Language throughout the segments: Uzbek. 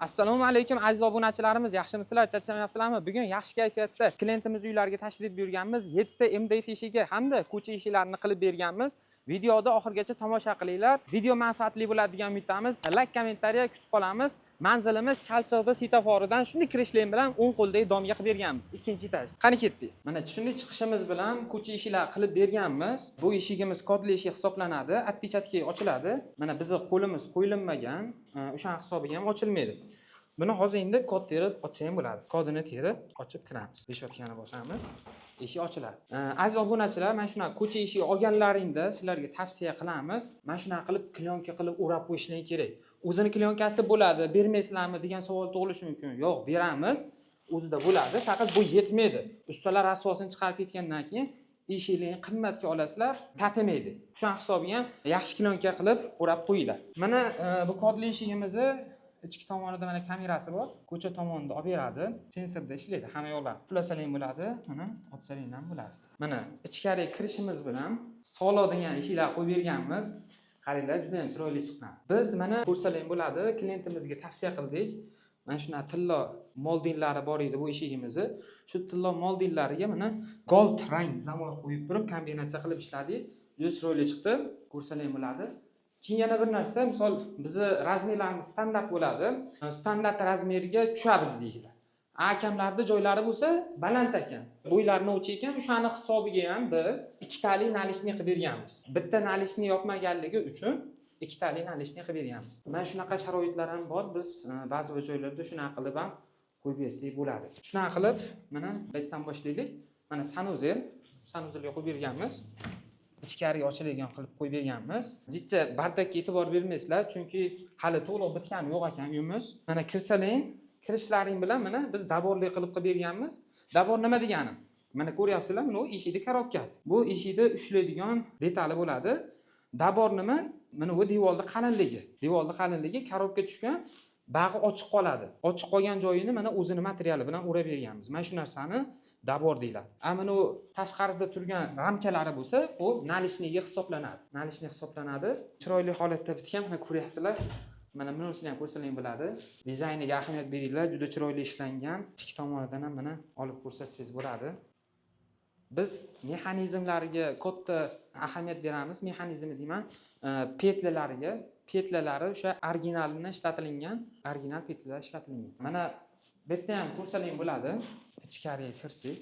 Assalomu alaykum, aziz obunachilarimiz, yaxshimisizlar, charchamayapsizlarmi? Bugun yaxshi kayfiyatda klientimiz uylariga tashrif buyurganmiz. 7 ta MDF eshigi hamda ko'cha eshiklarini qilib berganmiz. Videoda oxirigacha tomosha qilinglar. Video manfaatli bo'ladi degan umiddamiz. Layk, kommentariya kutib qolamiz. Manzilimiz Chalchiqda, svetoforidan shunday kirishlik bilan o'ng qo'ldagi дом ga qilib berganmiz. Ikkinchi etaj. Qani, ketdik. Mana shunday chiqishimiz bilan ko'cha eshiklar qilib berganmiz. Bu eshigimiz kodli eshik hisoblanadi. Отпечатка ochiladi. Mana bizni qo'limiz qo'yilmagan, o'sha hisobiga ham ochilmaydi. Buni hozir endi kod terib ochsa ham bo'ladi. Kodini terib ochib kiramiz. Решётка ni bosamiz. Eshik ochiladi. Aziz obunachilar, mana shunaqa ko'cha eshigi olganlaringda sizlarga tavsiya qilamiz. Mana shunaqa qilib klyonka qilib o'rab qo'yishing kerak. O'zini klyonkasi bo'ladi, bermaysizlarmi degan savol tug'ilishi mumkin. Yo'q, beramiz. O'zida bo'ladi, faqat bu yetmaydi. Ustalar rasvosini chiqarib ketgandan keyin eshiklarni qimmatga olasizlar, tatimaydi. O'sha hisobiga ham yaxshi klyonka qilib o'rab qo'yinglar. Mana bu kodli eshigimizni ichki tomonida mana kamerasi bor. Ko'cha tomonida olib beradi. Sensorda ishlaydi hamma yoqlar. Pulasalang bo'ladi, mana otsalang ham bo'ladi. Mana ichkariga kirishimiz bilan solo degan eshiklar qo'yib berganmiz. Qaranglar, juda ham chiroyli chiqqan. Biz, mana, ko'rsalang bo'ladi, klientimizga tavsiya qildik. Mana shunaqa tillo moldinglari bor edi bu eshigimizni. Shu tillo moldinglariga mana gold rang zamok qo'yib turib kombinatsiya qilib ishladik. Juda chiroyli chiqdi. Ko'rsalang bo'ladi. Keyin yana bir narsa, misol, bizni razmerlarimiz standart bo'ladi. Standart razmerga tushadi biznikilar. Akamlarda joylari bo'lsa baland ekan. Bo'ylarini o'lcha ekan, o'shani hisobiga ham biz ikkitali наличный qilib berganmiz. Bitta наличный yopmaganligi uchun ikkitali наличный qilib berganmiz. Mana shunaqa sharoitlar ham bor. Biz ba'zi bir joylarda shunaqa qilib ham qo'yib bersak bo'ladi. Shunaqa qilib, mana bu yerdan boshlaylik. Mana санузел, санузел ga qo'yib berganmiz. Ichkariga ochiladigan qilib qo'yib berganmiz. Jicha бардак ka e'tibor bermaysizlar, chunki hali to'liq bitgani yo'q ekan uyimiz. Mana kirsalang, kirishlaring bilan mana biz добор li qilib qilib berganmiz. Добор nima degani? Mana ko'ryapsizlar, mana bu eshikni korobkasi. Bu eshikni ushlaydigan detali bo'ladi. Добор nima? Mana bu devorni qalinligi. Devorni qalinligi korobka tushgan, bag'i ochiq qoladi. Ochiq qolgan joyini mana o'zini materiali bilan o'rab berganmiz. Mana shu narsani добор deyiladi. A mana u tashqarisida turgan ramkalari bo'lsa, u наличный ga hisoblanadi. Наличный hisoblanadi. Chiroyli holatda bitgan, mana ko'ryapsizlar. Mana bunisini ham ko'rsalang bo'ladi. Dizayniga ahamiyat beringlar, juda chiroyli ishlangan. Ichki tomonidan ham mana olib ko'rsatsangiz bo'ladi. Biz mexanizmlariga katta ahamiyat beramiz. Mexanizmi deyman, петля lariga, петля lari o'sha originalini ishlatilingan, original петля lar ishlatilingan. Mana bu yerda ham ko'rsalang bo'ladi. Ichkariga kirsak,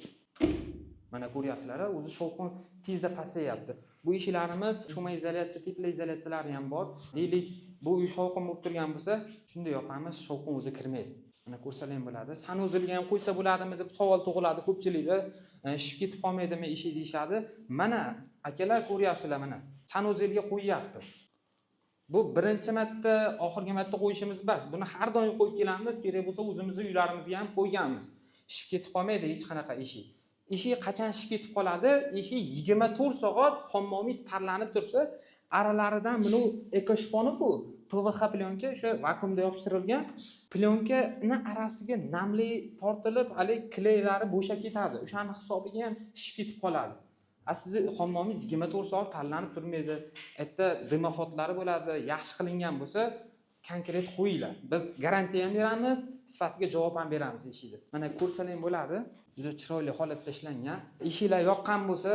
mana ko'ryapsizlar, o'zi shovqin tezda pasayyapti. Bu eshiklarimiz шумоизоляция, теплоизоляция lari ham bor. Deylik, bu uy shovqin bo'lib turgan bo'lsa, shunday yopamiz, shovqin o'zi kirmaydi. Mana ko'rsalang bo'ladi. Санузел ga ham qo'ysa bo'ladimi deb savol tug'iladi ko'pchilikda. Shishib ketib qolmaydimi eshik deyishadi. Mana akalar, ko'ryapsizlar, mana санузел ga qo'yyapmiz. Bu birinchi marta, oxirgi marta qo'yishimiz emas. Buni har doim qo'yib kelamiz. Kerak bo'lsa, o'zimizni uylarimizga ham qo'yganmiz. Shishib ketib qolmaydi hech qanaqa eshik. Eshik qachon shishib ketib qoladi? Eshik 24 soat hammomingiz parlanib tursa, aralaridan buni ekoshifoni, bu PVH plyonka, o'sha vakuumda yopishtirilgan plyonkani arasiga namlik tortilib, haligi клей lari bo'shab ketadi. O'shani hisobiga ham shishib ketib qoladi. A sizni hammomingiz 24 soat parlanib turmaydi. Erta дымоход lari bo'ladi. Yaxshi qilingan bo'lsa, konkret qo'yinglar. Biz garantiya ham beramiz, sifatiga javob ham beramiz eshikni. Mana ko'rsalang bo'ladi. Juda chiroyli holatda ishlangan. Eshiklar yoqqan bo'lsa,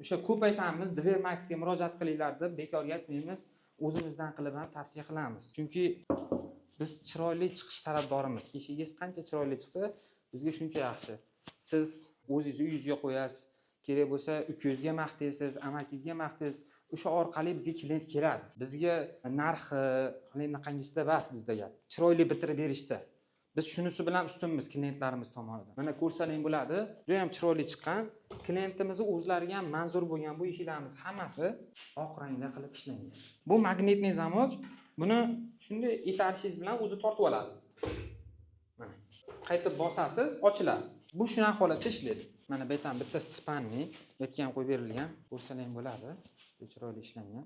o'sha ko'p aytamiz, Dvermaxga murojaat qilinglar deb bekorga aytmaymiz. O'zimizdan qilib ham tavsiya qilamiz. Chunki biz chiroyli chiqish tarafdorimiz. Eshigingiz qancha chiroyli chiqsa, bizga shuncha yaxshi. Siz o'zingiz uyingizga qo'yasiz, kerak bo'lsa, ukangizga maqtaysiz, amakingizga maqtaysiz. O'sha orqali bizga klient keladi. Bizga narxi qanaqangisida bas, bizda gap chiroyli bitirib berishda. Biz shunisi bilan ustunmiz klientlarimiz tomonidan. Mana ko'rsalang bo'ladi, juda ham chiroyli chiqqan. Klientimizni o'zlariga ham manzur bo'lgan bu eshiklarimiz hammasi oq rangda qilib ishlangan. Bu магнитный замок, buni shunday itarishingiz bilan o'zi tortib oladi. Mana qaytib bosasiz, ochiladi. Bu shunaqa holatda ishlaydi. Mana bu yerdan bitta спальный, bu yerga ham qo'yib berilgan, ko'rsalang bo'ladi. Juda chiroyli ishlangan.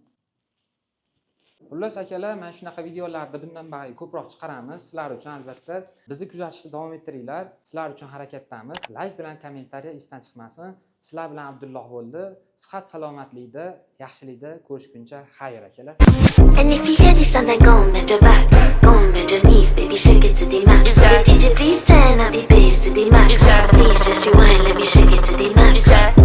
Xullas, akalar, mana shunaqa videolarni bundan buyon ko'proq chiqaramiz sizlar uchun albatta. Bizni kuzatishda davom ettiringlar. Sizlar uchun harakatdamiz. Layk bilan kommentariya esdan chiqmasin. Sizlar bilan Abdulloh bo'ldi. Sihat salomatlikda, yaxshilikda ko'rishguncha xayr, akalar. And if you hear this sound, then go and bend your back. Go and bend your knees, baby, shake it to the max. The DJ, please turn up the bass to the max. Please just rewind, let me shake it to the max.